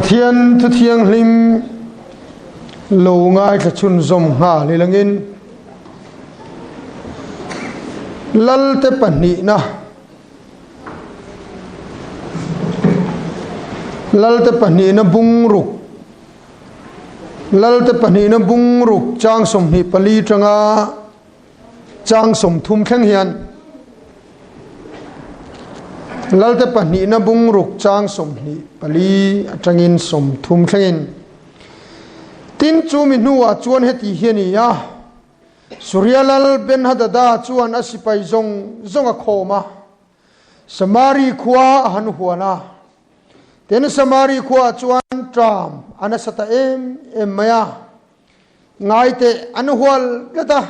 Pathian thu thianghlim lo ngaithla chhunzawm nghal ilangin Lalte pahnihna Lalte pahnihna bungruk Lalte pahnihna bungruk chang 24 tanga chang 30 thleng hian Lalte pahnihna bungruk chang 24 atangin 30 thlengin Tin chu mi hnuah chuan heti hi a ni a, Suria lal Ben-Hadada chuan a sipai zawng zawng a khawm a, Samari khua a han hual a. Tin, Samari khuaah chuan ṭam a nasa ta em em mai a, ngaiteh an hual tlat a,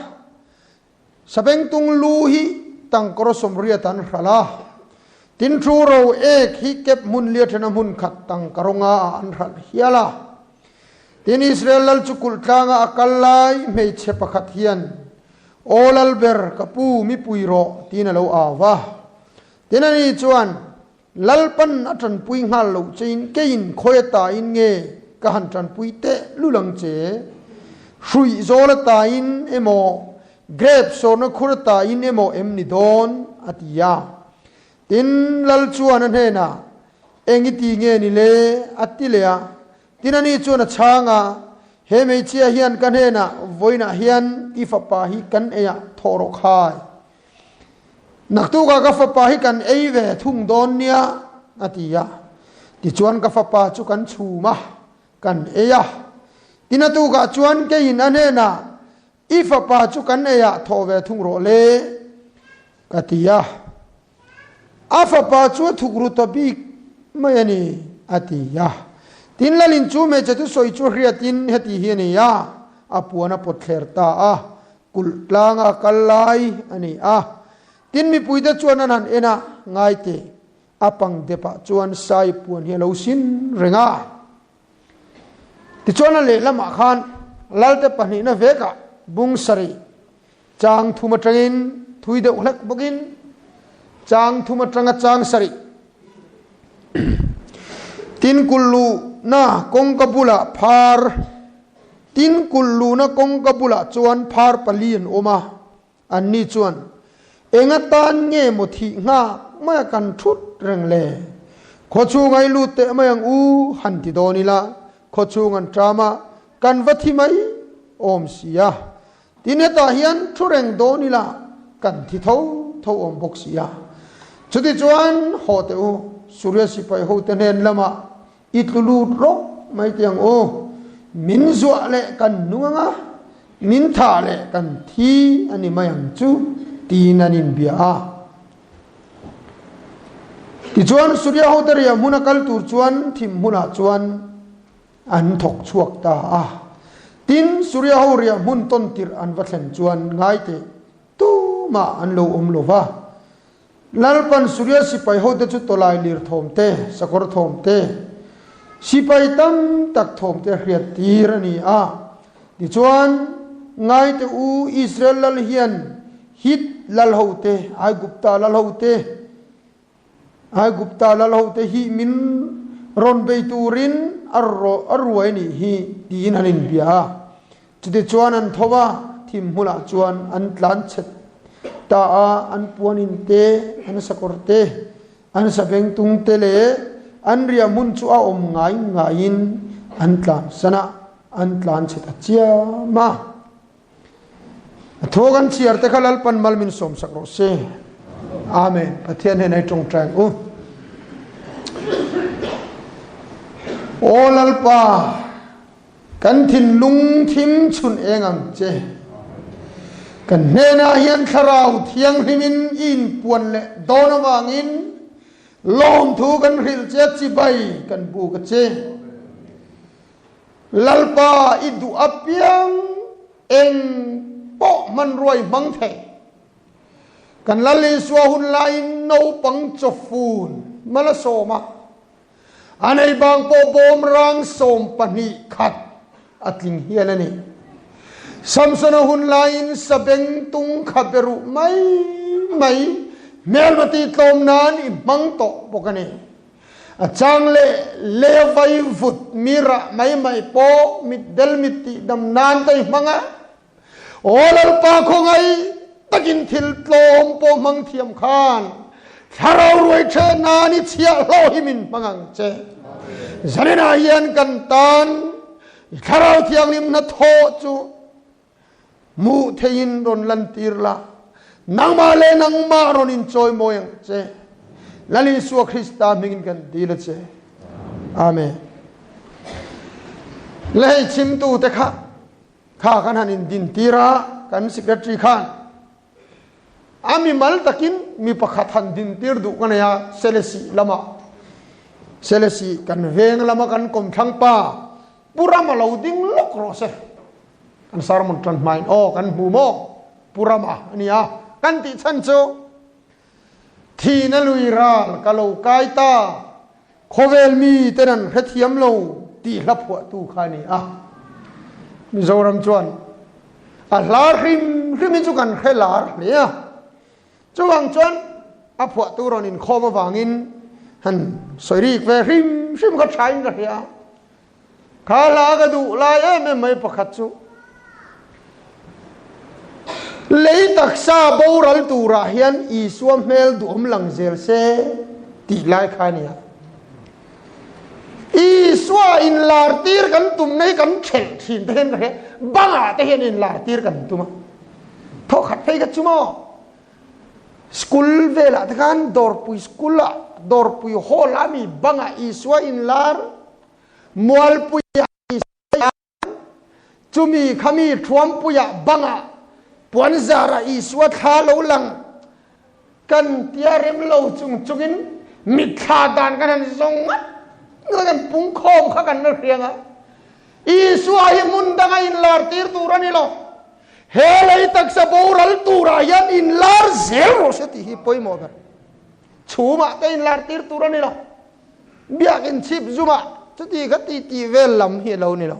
Sabengtung lu hi tangkawr 80 an hralh a, tin thu ro ek hi kep hmun lia ṭhena hmun khat tangkarawnga ah an hralh hial a. Tin Israel lal chu kulh tlanga a kal lai hmeichhe pakhat hian, Aw lal ber, ka pu, mi pui rawh, tiin a lo au va. Tin ani chuan, Lalpan a ṭanpui nghal loh chein keiin khawi atain nge ka han ṭanpui teh lul ang che? Hruih zawl atain emaw, grep sawrna khur atain emaw em ni dawn? a ti a. Tin, Lal chuan a hnenah, Eng i ti nge ni le? a ti leh a. Tin, ani chuan a chhang a, He hmeichhia hian ka hnenah, Vawiinah hian i fapa hi kan eiah thawh rawh khai. Naktukah ka fapa hi kan ei ve thung dawn nia, a ti a. Tichuan ka fapa chu kan chhum a, kan ei a. Tin a tukah chuan keiin a hnenah, I fapa chu kan eiah thawh ve thung rawh le, ka ti a. A fapa chu a thuk ru ta bik mai a ni, a ti a. Tin Lalin chu hmeichhe thusawi chu hriatin heti hi a ni a, a puan a pawt thler ta a. Kulh tlanga kal lai a ni a. Tin mipuite chuan an han en a, ngai teh, a pang depah chuan sai puan hi a lo sin reng a. Tichuan a lehlamah khan Lalte pahnihna vekah bung sarih chang thum atangin thui deuh hlek bawkin chang thum atanga chang sarih tin kulh luhna kawngka bulah phar Tin, kulh luhna kawngka bulah chuan phar pali an awm a, anni chuan, Eng atan nge maw thih nghak maia kan thut reng le? Khaw chhung ai lut teh mai ang u, han ti dawn ila, khaw chhung an ṭam a, kan va thi mai awm si a. Tin, hetah hian thu reng dawn ila, kan thi tho tho awm bawk si a. Chutichuan, haw teh u, Suria sipai hote hnen lamah I tlu lut rawk mai teh ang u. Min zuah leh kan nung ang a, min thah leh kan thi a ni mai ang chu, tiin an inbia a. Tichuan, Suria hote riah hmuna kal tur chuan thim hmunah chuan an thawk chhuak ta a. Tin, Suria ho riah hmun tawn tirh an va thlen chuan ngai teh tumah an lo awm lo va. Lalpan Suria sipai hote chu tawlai lir thawm te, sakawr thawm te, sipai tam tak thawm te a hriat tir a ni a. Tichuan, ngaite u, Israel lal hian Hit lal hote, Aigupta lal hote, Aigupta lal hote hi min rawn bei turin a ruai a nih hi, tiin an inbia a. Chutichuan an tho a, thim hmunah chuan an tlan chhet ta a, an puanin te, an sakawr te, an sabengtung te leh an riah hmun chu a awm ngai ngaiin an tlan san a, an tlan chhe ta chiam a. A thaw kan chhiar te kha Lalpan mal min sawmsak rawh se. Amen. Pathian hnenah i tawngtai ang u. Aw Lalpa, Kan thinlung thim chhun eng ang che. Kan hnenah hian Thlarau Thianghlimin i inpuan leh dawn avangin lawmthu kan hrilh che a, chibai kan buk a che. Lalpa i duh apiang eng pawh hmanruai hmang thei. Kan Lal Isua hun laiin naupang chawfun mal a sawm a. A nei bang pawh bawm rang 12 khat a tling hial a ni. Samsona hun laiin sabeng tung kha be ruh mai mai hmelma tih tlawm nan i hmang tawh bawk a ni. A chang leh lei a vai vut mi rah mai mai pawh mit del mit tih dam nan te i hmang a. Aw Lalpa khawngaih takin thil tlawm pawh hmang thiam khan thlarau ruai ṭheh nan i chhiahhlawh hi min hmang ang che. Zaninah hian kan tan i thlarau thianghlim hnathawh chu hmuh theihin rawn lantir la, nangmah leh nangmah rawn inchawimawi ang che. Lal Isua Krista hmingin kan dil a che. Amen. Lei chimtute kha Kha kan han indintir a, kan secretary khan a mimal takin mi pakhat han dintir duh ka nei a, Selesih lama Selesih kan veng lama kan kawmthlang pa Pu Rama lo ding lawk rawh se. Kan sermon tan hmain aw kan hmu maw Pu Rama a nia kan tih chhan chu thihna lui ral ka lo kai ta. Khawvel mi ten an hrethiam lo tih hla phuahtu kha a ni a. Mizoram chuan a hla hrim hrim hi chu kan hre lar hle a. Chuvang chuan a phuahtu rawn inkhawm avangin han sawi rik ve hrim hrim kha thain ka hria. Kha hla ka duh lai em em mai pakhat chu lei taksa boral turah hian Isua hmel duhawm lang zel se tih lai kha a ni a. Isua inlar tir kan tumna hi kan thelh thin te hian ka hria, bangah te hian inlar tir kan tum a. Thawkhat phei kha chu maw School velah te khan Dawrpui school ah Dawrpui hall ah mi bangah Isua inlar Mualpuia Isua chumi khami Thuampuia bangah puanzara Isua thla lo lang kan tia rem lo chung chungin mitthla dan kan han zawng ngat ngat kan pungkhawm kha kan la hriang a. Isua hi hmun danga inlar tir tur a ni lo. He lei taksa boral turah hian inlar zel rawh se tih hi pawimawh ber. Chhumah te inlar tir tur a ni lo. Biakin chhip zumah chuti kha ti tih vel lam hi a lo ni lo.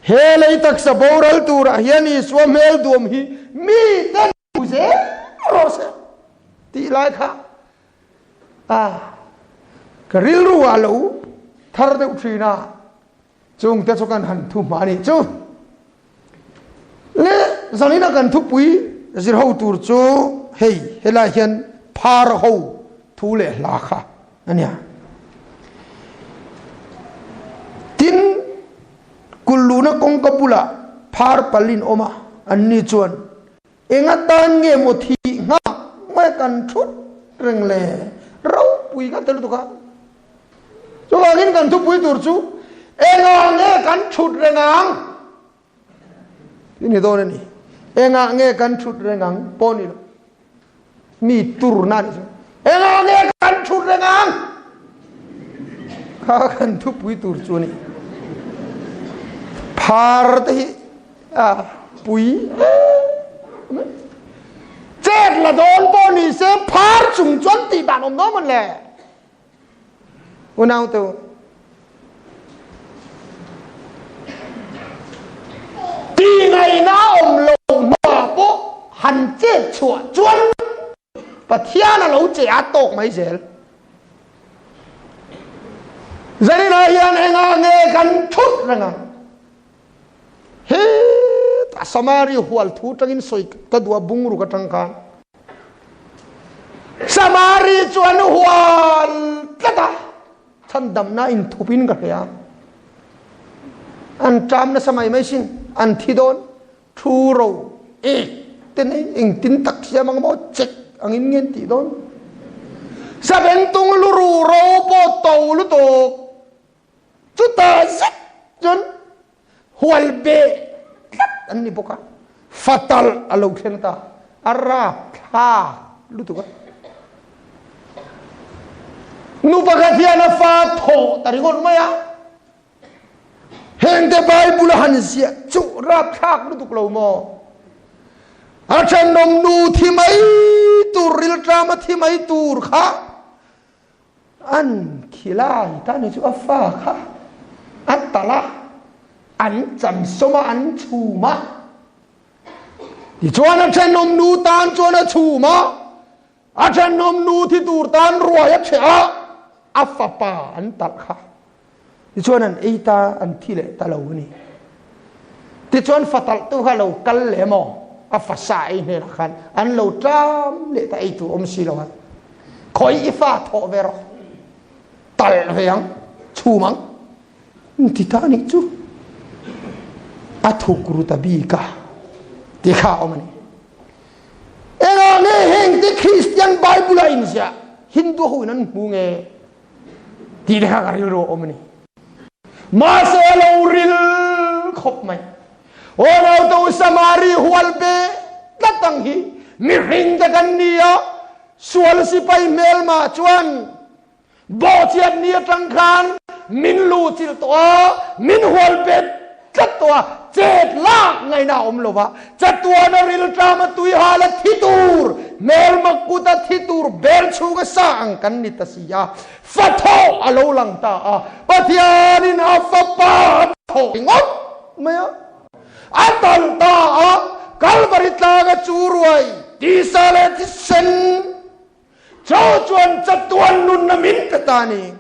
He lei taksa boral turah hian Isua hmel duam hi mi ten hmu zel rawh se tih lai kha a ka rilru ah lo thar deuh thin a. Chungte chu kan han thu hma a nih chu. Le zanina kan thupui zir ho tur chu hei helai hian phar ho thu leh hla kha a nia. Tin, kulluhna kawngka bulah phar palin awm a, anni chuan eng atan nge maw thih nghak mai kan thut reng le ropui kan ti lutuk a. Chuvangin kan thupui tur chu engah nge kan thut reng ang? Ti ni dawn a ni. Engah nge kan thut reng ang pawh ni lo. Mi tur na ni chu. Engah nge kan thut reng ang? Kha kan thupui tur chu a ni. Phar te hi a pui chet la dawn pawh ni se phar chung chuan tih dan awm dawn mawn le. Unau te u, tihngaihna a awm lo hnuah pawh han chet chhuah chuan Pathian a lo che a tawk mai zel. Zaninah hian engah nge kan thut reng ang? Hetah Samari hual thu tangin sawi ka duh a bungruk atang khan. Samari chu an hual tlat a, chhandamna inthupin ka hria. An ṭam nasa mai mai sin, an thi dawn, thu ro ek te nei engtin tak siam ang maw chek angin nge an tih dawn. Sabengtung luru ro pawh to lutuk. Chutah zet chuan hual beh tlat an ni bawk a, fatal a lo thleng ta, a rap thlak lutuk a. Nu pakhat hian a fa thawh ta ringawt mai a, hengte Bible a han ziah chu rap thlak lutuk lo maw? A thenawm nu thi mai tur, rilṭama thi mai tur kha An khi lai ta ni chu a fa kha a talh a, an chansawm a, an chhum a. Tichuan a thenawm nu tan chuan a chhum a, a thenawm nu thi tur tan ruai a chheh a. A fapa an talh kha. Tichuan an ei ta, an thi leh ta lo a ni. Tichuan fa talhtu kha lo kal leh maw? A fa sa ei hnenah khan an lo ṭam leh ta ei tur awm si lo a. Khawi i fa thawh ve rawh, talh ve ang, chhum ang. Ti ta nih chu. A thuk ru ta bik a ti kha a awm a ni. Engah nge heng te Kristian Bible a inziah Hindu ho in an hmu nge tih te kha ka rilru a awm a ni. Mahse a lo ril khawp mai. Aw nau Samari hual be tlat ang hi mihring te kan ni a, sual sipai hmelma chuan Bawhchiat ni atang khan min luhchilh tawh a, min hual bet tlat tawh a, chet lak ngaihna a awm lo va, chatuana rilṭama tui hal a thi tur, hmelma kut a thi tur bel chhunga sa ang kan ni ta si a, fa thawh a lo lang ta a, Pathianin a fapa a thawh ringawt mai a, a talh ta a, Kalvari tlanga chu ruai tisa leh thisen, Cho chuan chatuan nunna min pe ta ni.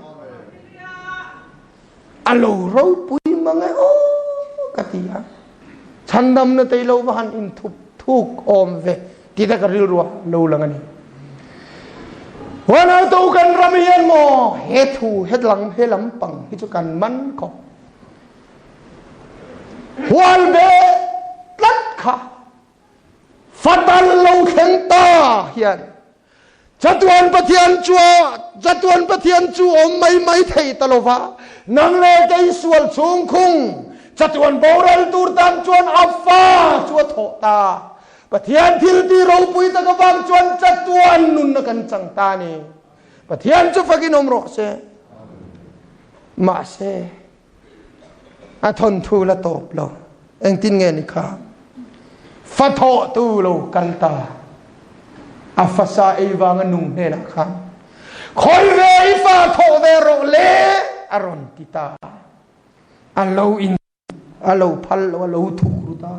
A lo ropui mang e aw ka ti a. Chhandamna tei lo va han inthup thuk awm ve ti te ka rilru a lo lang a ni. Huan to kan ram hian maw he thu he lang he lampang hi chu kan man khawp. Hual be tlat kha Fatal lo thleng ta hian chatuan Pathian chu chatuan Pathian chu awm mai mai thei ta lova, nang leh kei sual chhung khung chatuan boral tur tan chuan a fa chu a thawh ta. Pathian thil ti ropui tak avang chuan chatuan nunna kan chang ta a ni. Pathian chu fakin awm rawh se. Mahse, A thawnthu la tawp lo. Engtin nge ni kha? Fa thawhtu lo kal ta. A fasa ei vanga nung hnenah khan khawi ve i fa thawh ve rawh le a rawn ti ta. A lo in a lo phal lo a lo thuk ru ta.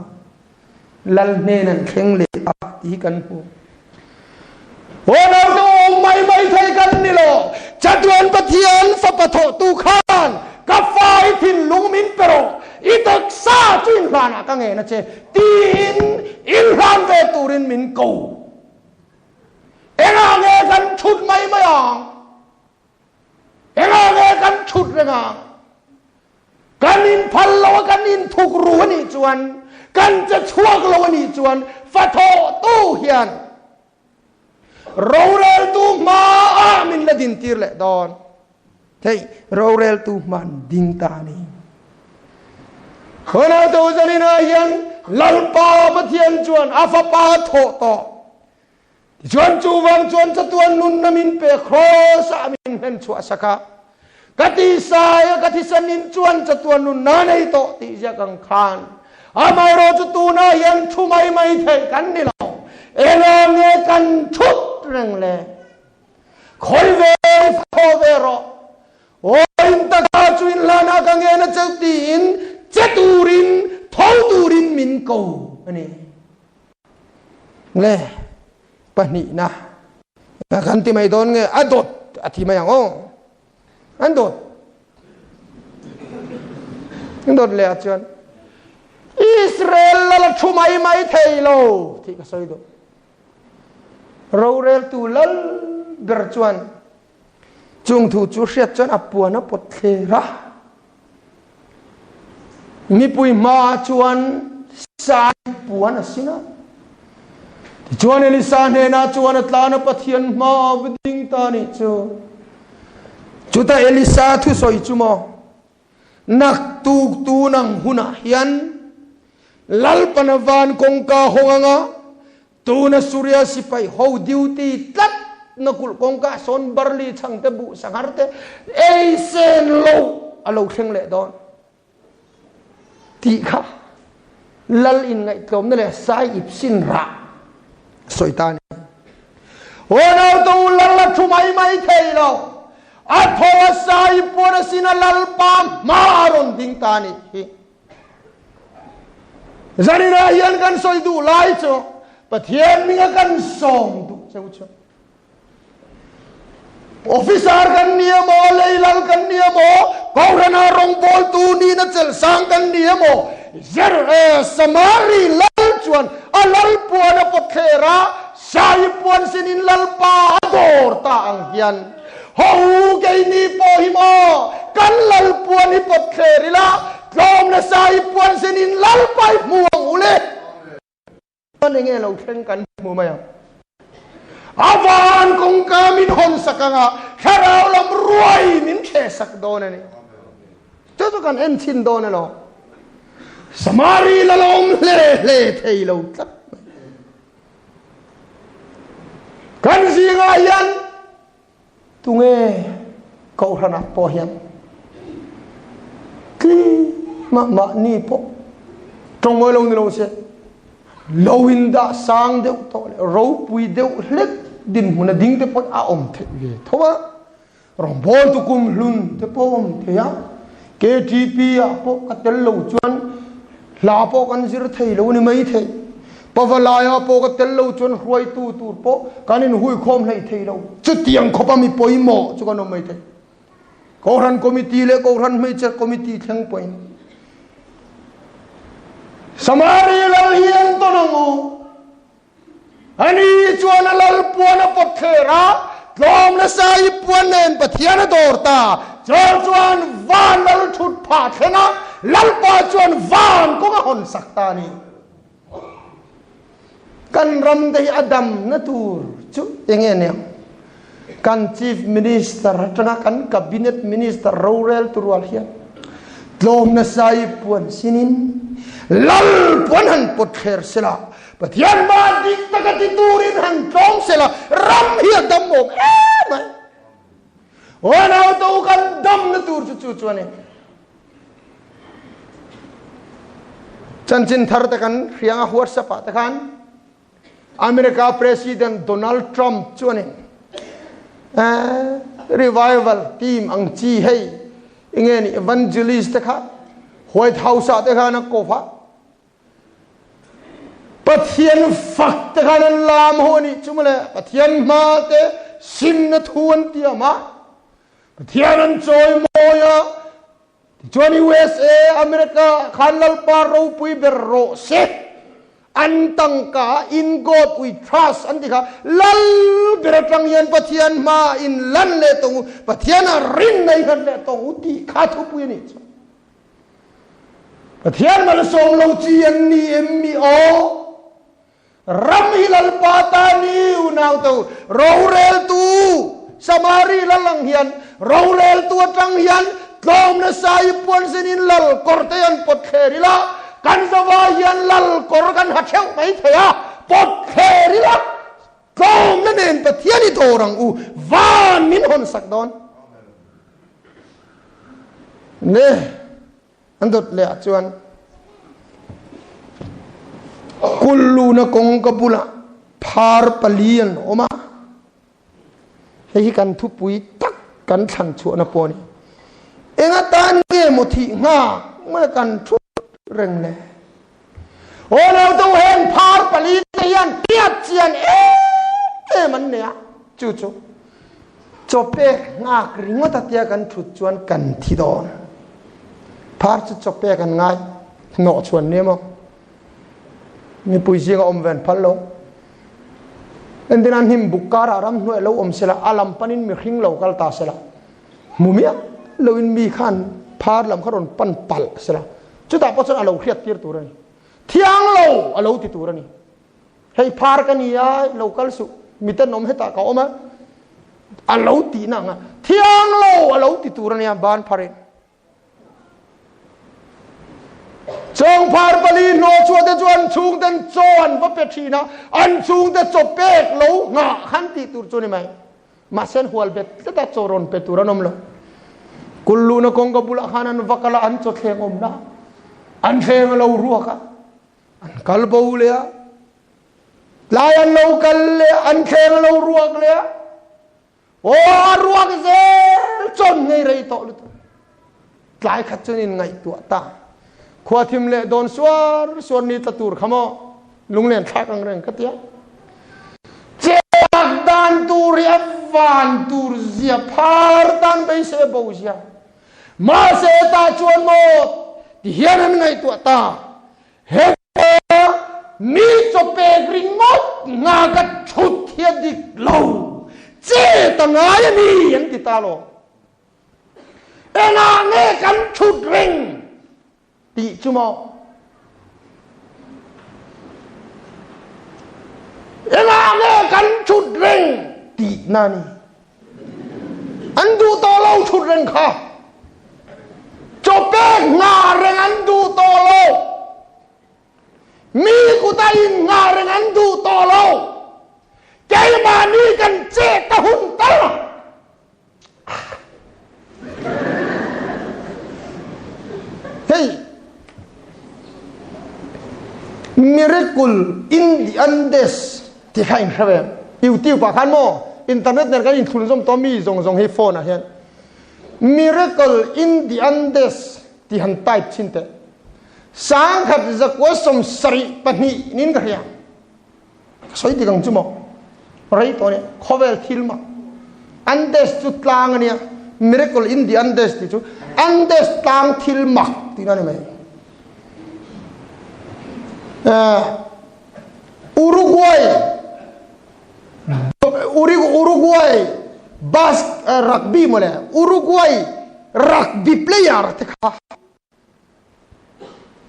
Lal hnen an thleng leh ta ti hi kan hmu. Aw naute awm mai mai thei kan ni lo. Chatuan Pathian fapa thawhtu khan ka fa i thinlung min pe rawh, i taksa chu inhlanah ka ngen a che tiin inhlan ve turin min ko. Engah nge kan thut mai mai ang? Engah nge kan thut reng ang? Kan inphal lo a kan inthuk ru a nih chuan, kan che chhuak lo a nih chuan fathawhtu hian roreltu hmaah min la dintir leh dawn. Hei, roreltu hman ding ta a ni. Khawnautu zaninah hian Lalpa Pathian chuan a fapa thawh tawh. Tichuan chuvang chuan chatuan nunna min pe kraws ah min hlen chhuah sak a, ka tisai a ka thisen in chuan chatuan nunna nei tawh tih ziak ang khan amaherawh chu tunah hian thu mai mai theih kan ni lo. Engah nge kan thut reng le? Khawi ve thaw ve rawh. Aw in taka chu in hlanah ka ngen a cheu tiin che turin tho turin min ko a ni. Nge pahnihna kan ti mai dawn nge a dawt a thi mai ang aw an dawt an dawt leh ah chuan Israel lal a thu mai mai thei lo tih ka sawi duh roreltu lal ber chuan chung thu chu hriat chuan a puan a pawt thler a Mipui hmaah chuan sai puan a sin a. Tichuan Elisa hnenah chuan a tlan a, Pathian hmaah va ding ta nih chu. Chutah Elisa thusawi chu maw, Naktuk tun ang hunah hian Lalpana van kawngka hawng anga tuna Suria sipai ho duty tlat na kulh kawngka sawn barli chhang te buh sanghar te ei sen lo a lo thleng leh dawn tih kha lal in ngaihtlawmna leh sai ip sin rah sawi ta a ni. Aw nau lal a thu mai mai thei lo, a tho a sai puan a sin a lalpa hma a rawn ding ta a nih hi. Zaninah hian kan sawi duh lai chu Pathian minga kan sawm duh cheu chu. Officer kan ni emaw, lei lal kan ni emaw, Kohrana rawngbawltu nihna chelh sang kan ni emaw, Zer Samari lal chuan a lal puan a pawt thler a, Sai puan sinin lalpa a dawr ta ang hian, Haw u keini pawh hi maw, kan lal puan hi pawt thler ila, tlawmna sai puan sinin lalpa hi hmu ang u le. Chuan enge lo thleng kan hmu mai ang. A van kawngka min hawn sak ang a, thlarau lam ruai min thleh sak dawn a ni. Chu chu kan en chhin dawn elaw? Samari la la awm hle hle thei lo tlat mai. Kan zingah hian Tunge Kohhranah pawh hian tlima mahni pawh tawngmawi lo ni lo se, lo in dah sang deuh tawh leh ropui deuh hlek dinhmuna ding te pawh a awm theih ve tho a, rawngbawltu kum hlun te pawh a awm thei a, KTP ah pawh ka tel lo chuan Hla pawh kan zir thei lo ni mai thei. Pavalaia pawh ka tel lo chuan hruaitu tur pawh kan inhuikhawm hlei thei lo. Chutiang khawpa mi pawimawh chu kan awm mai thei. Kohhran Committee leh Kohhran Hmeichhe Committee thleng pawhin Samari lal hi an tawn ang u. Ani chuan a lal puan a pawt thler a, tlawm nasa i puan nen Pathian a dawr ta. Chawr chuan van lal thut phah thleng a, Lalpa chuan van kawng a hawn sak ta a ni. Kan ram te hi a damna tur chu enge nia? Kan Chief Minister atanga kan Cabinet Minister rorel tu rual hian tlawm nasa i puan sinin lal puan han pawt thler sela, Pathian mah dik taka ti turin han tlawm sela, ram hi a dam awm em mai. Aw naute u kan damna tur chu chu chu a ni. Chanchin thar te kan hrianga WhatsApp ah te khan America President Donald Trump chuanin revival team ang chi hei enge ni evangelist te kha White House ah te khan a ko va Pathian fak te khan an lam ho ani chu mawle Pathian hma te simna thu an tiam a Pathian an chawimawi a Tichuan USA, America, khan Lalpa ropui ber rawh se. An tangka in God we trust an ti kha Lal ber atang hian Pathian hma in lan leh tawng u, Pathian ah rin nei nghat leh tawng u tih kha thupui a nih chuan Pathian malsawm lo chi an ni em mi aw? Ram hi Lalpa ta ni unau to roreltu Samari lal ang hian roreltu atang hian tlawm nasa i puan sinin lal kawr te an pawt thler ila kan zava hian lal kawr kan ha theuh mai thei a pawt thler ila tlawmna nen Pathian i dawr ang u van min hawn sak dawn ne. An dawt leh ah chuan Kulluna kawngka bulah phar pali an awm a, hei hi kan thupui tak kan thlan chhuahna pawh a ni. Eng atan nge maw thih nghak mai kan thut reng le? Aw naute u heng phar pali te hian hriat chian em em an nei a, chu chu chaw pek nghak ringawt a tia kan thut chuan kan thi dawn. Phar chu chaw pek an ngai hnawh chhuan ni emaw mipui zinga awm ve an phal lo. Entirna hnim buk karah ramhnuai lo awm sela a lam panin mihring lo kal ta sela hmu miah loin mi khan phar lam kha rawn pan palh sela Chutah pawh chuan a lo hriat tir tur a ni. Thiang lo a lo ti tur a ni. Hei phar ka ni a, lo kal suh, miten awm hetah ka awm a, a lo tihna ang a. Thiang lo a lo ti tur a nia, ban pharin. Chawng phar pali hnawh chhuah te chu an chhungten chaw an va pe thin a, an chhungte chaw pek lo nghah khan tih tur chu a ni mai. Mahse an hual bet tlat a, chaw rawn pe tur an awm lo. Kulluhna kawngka bulah khan an va kal a, an chaw thleng awmna an thleng a lo ruak a, an kal bo leh a, tlai an lo kal leh a, an thleng a lo ruak leh a, aw a ruak zel chawn ngei rei tawh lutuk. Tlai khat chuan in ngaihtuah ta. Khua thim leh dawn suar suar ni tla tur kha maw lunglen thlak ang reng ka tia. Chek dan tur hi a van tur zia phar tan beisei a bo zia. Mahse tah chuan maw ti hian an ngaihtuah ta. Heta mi chawpek ringawt nga ka thut hi a dik lo che ta ngai a ni an ti ta lo. Engah nge kan thut reng tih chu maw? Engah nge kan thut reng tih na ni? An duh tawh lo thut reng kha. Chawpek hna reng an duh tawh lo. Mi kuta in hna reng an duh tawh lo. Keimahni kan chet a hun tal. Hei Miracle in the Andes ti kha in hre ve YouTube ah khan maw internet nen kan inthlun zawm tawh mi zawng zawng hi phone ah hian Miracle in the Andes ti han type chin teh sangkhat zakua 72 nin ka hria Ka sawi dik ang chu maw? Rei tawh ania, khawvel thil mah. Andes chu tlang ania, Miracle in the Andes tih chu Andes tlang thil mak tihna a ni mai. Uruguay Uruguay bas rugby mawle Uruguay rugby player te kha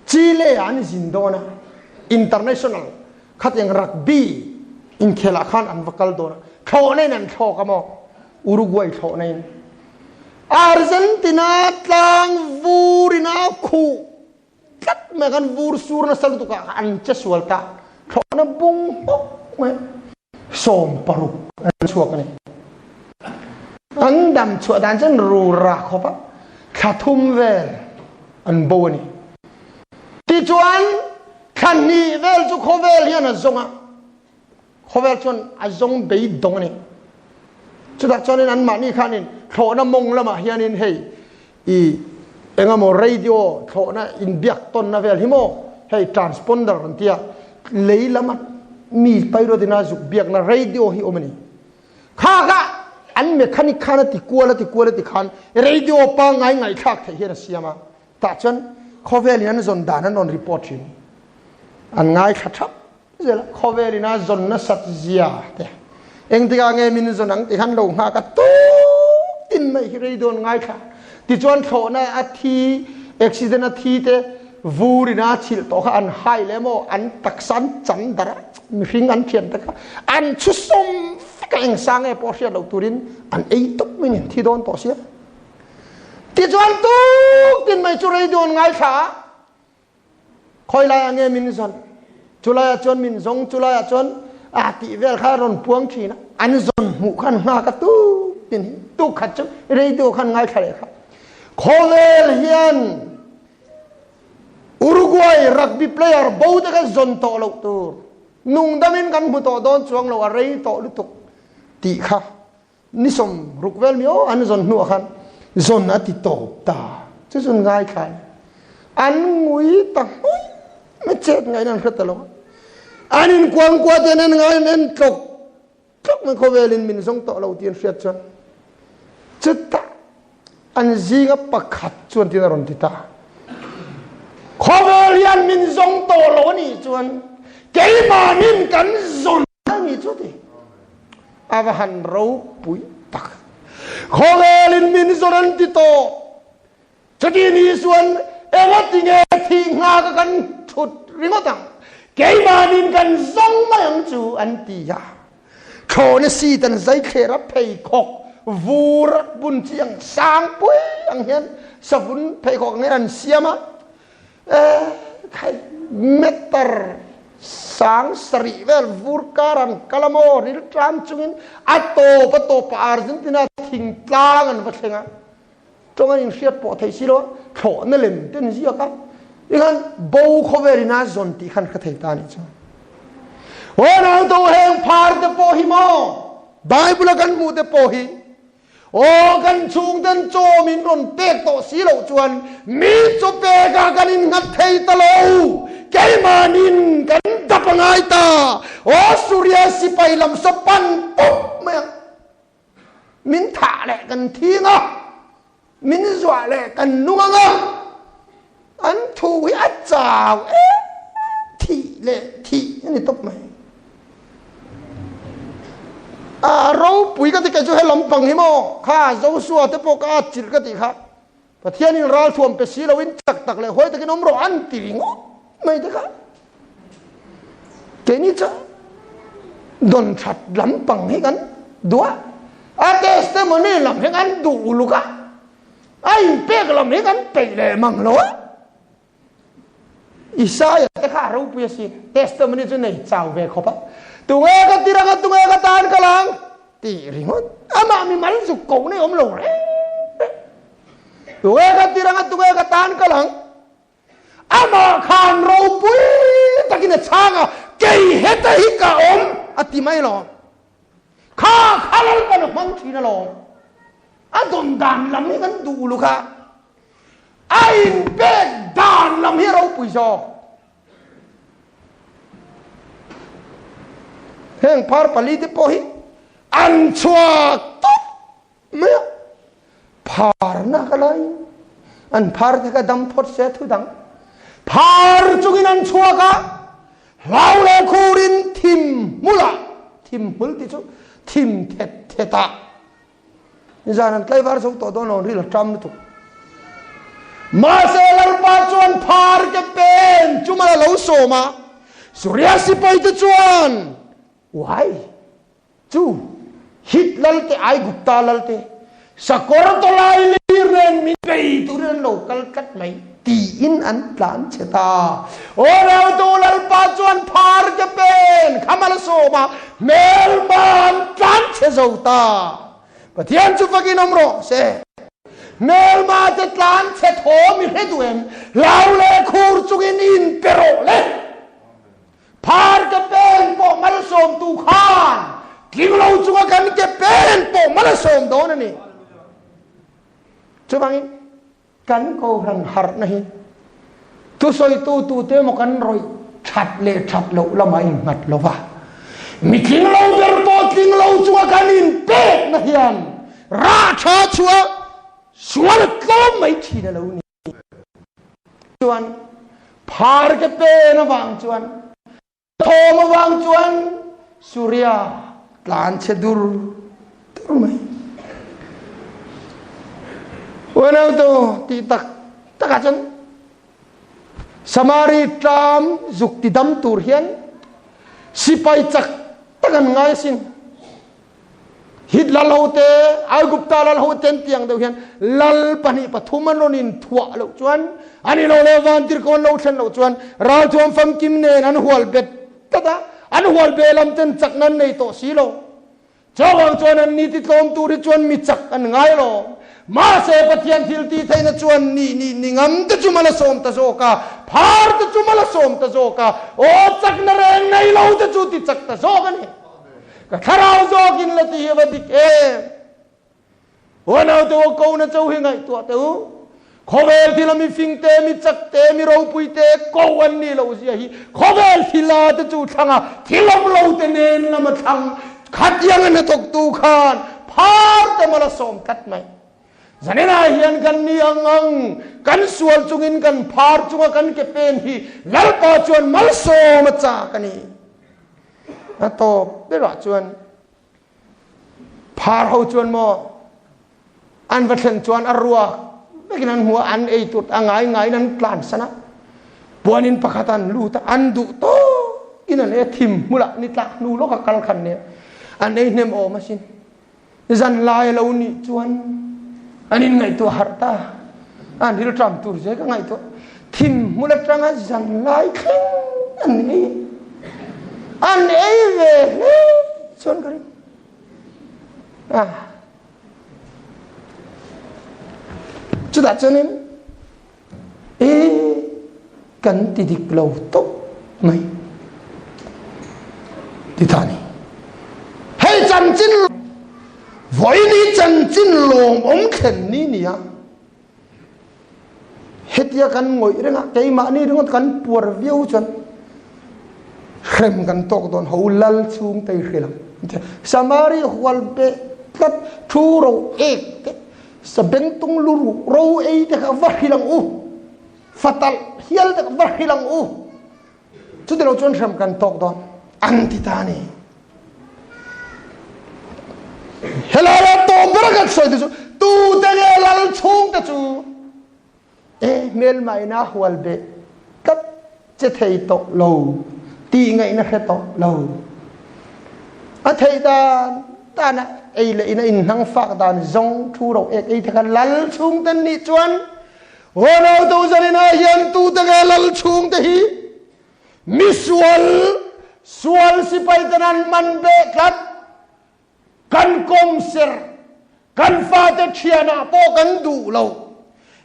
Chile ah an zin dawn a, international khatiang rugby inkhelah khan an va kal dawn a, thlawhna in an thlawk a maw? Uruguay thlawhna in. Argentina tlang vur in a khuh tlat mai khan vur sur nasa lutuk ah an che sual ta, thlawhna bung hawk mai. 60 an chhuak a ni. An dam chhuah dan chuan ru ra khawp a, thla thum vel an bo a ni. Tichuan thla hnih vel chu khawvel hian a zawng a, khawvel chuan a zawng beidawng a ni. Chutah chuanin anmahni khanin thlawhna mawng lamah hianin hei i engemaw radio thlawhna inbiak tawnna vel hi maw hei transponder an tia lei lama mi pairawtina zuk biakna radio hi awm a ni. Kha kha an mechanic khan a ti kual a ti kual a ti khan radio pangngai ngaihthlak theih hian a siam a, tah chuan khawvelin an zawn dan an rawn report thin. An ngaithla thap zel a, khawvelin a zawn nasat zia te engtikah nge min zawn ang tih khan lo nghak a, tuk tin mai hi radio an ngaithla. Tichuan thlawhna a thi, accident a thi te vurin a chhilh tawh kha an hai leh maw, an taksa an chan darh a, mihring an thian te kha an chhusawm vek a, eng sang nge pawh hriat loh turin an ei tawp mai ni, thi dawn tawh sia. Tichuan tuk tin mai chu radio an ngaithla a, khawi laiah nge min zawn, chulaiah chuan min zawng, chulaiah chuan a tih vel kha a rawn puang thin a, an zawn hmuh khan nghak a tuk tin hi, tuk khat chu radio khan ngaithla leh kha. Khawvel hian Uruguay rugby player bo te kha zawn tawh loh tur, nungdamin kan hmu tawh dawn chuang lo, a rei tawh lutuk tih kha ni 60 vel mi aw an zawn hnuah khan zawn a ti tawp ta. Chu chu ngaithla a ni. An ngui ta hmui mai chet ngaiin an hre ta lo a. An inkuangkuah te an en ngai an en tlawk tlawk mai khawvelin min zawng tawh lo tih an hriat chuan chutah an zinga pakhat chuan tin a rawn ti ta. Khawvel hian min zawng tawh lo a nih chuan keimahnin kan zawn a nih chu ti. A va han ropui tak. Khawvelin min zawn an ti tawh. Chuti ni chuan engati nge thih nghak a kan thut ringawt ang? Keimahnin kan zawng mai ang chu an ti a. Thlawhna seat an zai thler a, pheikhawk vur bun chi ang sang pui ang hian savun pheikhawk ang hian an siam a. Khai meter 70 vel vur kar an kal a maw ril tlam chungin a tawp a tawp ah Argentina thingtlang an va thleng a. Tawng an inhriat pawh theih si lo a, thlawhna lem te an ziak a, tikhan bo khawvel in a zawn tih khan ka thei ta anih chu. Aw nauto heng phar te pawh hi maw Bible a kan hmuh te pawh hi aw kan chhung ten chaw min rawn pek tawh si loh chuan mi chaw pek ah kan innghat thei ta lo, keimahnin kan dap a ngai ta, aw Suria sipai lam saw pan pawp mai ang. Min thah leh kan thing a, min zuah leh kan nung ang a, an thu hi a chau em thih leh thih a ni tawp mai. A ropui ka ti kei chu he lampang hi maw kha Joshua te pawh ka atchilh ka tih kha Pathianin ralthuam pe si loin chak tak leh huai takin awm rawh an ti ringawt mai te kha keini chu dawn that lampang hi kan duh a, a testimony lam hi kan duh uluk a, a inpek lam hi kan peih leh mang lo a. Isaia te kha a ropui a si, testimony chu nei chau ve khawp a, tunge ka tirang a tunge ka tan ka lang tih ringawt amah mi mal zuk ko nei awm lo reng reng. Tunge ka tirang a tunge ka tan ka lang amah khan ropui takin a chhang a, kei heta hi ka awm a ti mai lo. Kha kha Lalpan a hmang thin alawm. A dawn dan lam hi kan duh uluk a, a inpek dan lam hi a ropui zawk. Heng phar palite pawh hi an chhuak tawp mai a, pharna ka laiin an phar te kha dam phawt se thu dang. Phar chungin an chhuak a, hlau leh khurin thim hmulah, thim hmul tih chu thim thet thetah Nizan an tlaivar zo tawh dawn lo, an ril a ṭam lutuk. Mahse Lalpa chuan phar ke pen chu mal a lo sawm a, Suria sipai te chuan, Uai, chu Hit lal te, Aigupta lal te, sakawr tawlai lir nen min bei turin an lo kal tlat mai, tiin an tlan chhe ta. Aw rautu Lalpa chuan phar ke pen kha mal a sawm a, hmelma an tlan chhe zo ta. Pathian chu fakin awm rawh se. Hmelma te tlan chhe thaw mi hre duh em? Hlau leh khur chungin in pe rawh le. Phar ke pen pawh malsawmtu khan tling lo chunga kan ke pen pawh mal a sawm dawn a ni. Chuvangin Kan kohhran harhna hi thusawitu tute emaw kan rawih that leh that loh lamah innghat lo va, mi tling lo ber pawh tling lo chunga kan inpekna hian rah tha chhuah sual tlawm mai thin a lo ni. Chuan phar ke pen avang chuan Thawm avang chuan Surya tlan chhe dur dur mai. Unau tu tih tak takah chuan Samari tlam zuk ti dam tur hian sipai chak tak an ngai asin. Hit lal ho te, Aigupta lal ho ten tiang deuh hian lal pahnih pathum an rawn inthuah loh chuan, an ilo leh vantirhkoh an lo thlen loh chuan ralthuam famkim nen an hual bet tlat a, an hual be lam ten chakna an nei tawh si lo. Chuvang chuan an ni titlawm tur hi chuan mi chak an ngai lo. Mahse Pathian thil tih theihna chuan ni ni ni ngam te chu mal a sawm ta zawk a, phar te chu mal a sawm ta zawk a, aw chakna reng nei lo te chu ti chak ta zawk a ni. Ka thlarau zawkin la ti hi a va dik em? Huanau te u, ko na cho hi ngaihtuah teh u. Khawvel thila mi fing te, mi chak te, mi ropui te ko an nih loh zia hi khawvel thila te chu thlang a, thil awm lo te nen lam a thlang. Khatiang a hnathawktu khan phar te mal a sawm tlat mai. Zaninah hian kan ni ang ang, kan sual chungin kan phar chunga kan ke pen hi Lalpa chuan malsawm a chak a ni. A tawp berah chuan phar ho chuan maw an va thlen chuan a ruak vekin an hmu a, an ei tur a ngai ngaiin an tlan san a, puanin pakhat an lut a, an duh tawkin an ei a, thim hmulah ni tlak hnu lawka kal khan nen an ei hnem awm asin. Zan lai a lo nih chuan an inngaihtuah harh ta, an rilṭam tur zia ka ngaihtuah. Thim hmul aṭanga zan lai thleng an ei an ei ve hle chuan ka ring. Ah. Chutah chuanin e kan ti dik lo tawp mai ti ta ni. Hei chanchin vawiin hi chanchin lawmawm thlen ni nia. Hetia kan ngawih reng a, keimahni ringawt kan puar viau chuan hrem kan tawk dawn ho lal chhung te i hrilh ang. Samari hual beh tlat. Thu ro ek te, sabengtung lu ruh ro ei te kha va hrilh ang u. Fatalh hial te kha va hrilh ang u. Chuti lo chuan hrem kan tawk dawn an ti ta a ni. Helai a tawp ber a kan sawi te chu tute nge lal chhung te chu e hmelma ina hual beh tlat che thei tawh lo tih ngaihna hre tawh lo. A theih dan dan a ei leh in a inhnang fak dan zawng thu ro ek ei te kha lal chhung ten nih chuan Unau tu zaninah hian tute nge lal chhungte hi misual sual sipai ten an man beh tlat. Kan kawmser, kan fate thianah pawh kan duh lo.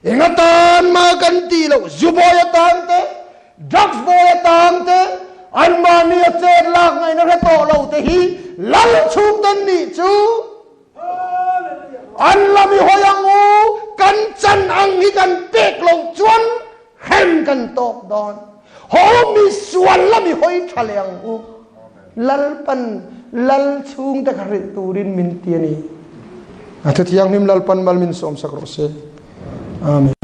Eng atan mah kan tih loh, zu bawi atan te, drugs bawi atan te, anmahni a chet lak ngaihna hre tawh lo te hi lal chhungte an nih chu. An lam i hawi ang u, kan chan ang hi kan pek loh chuan hrem kan tawk dawn. Haw mi sual lam i hawi tha leh ang u. Lalpan lal chhungte kha hrilh turin min ti a ni. A thu thianghlim Lalpan mal min sawmsak rawh se. Amen.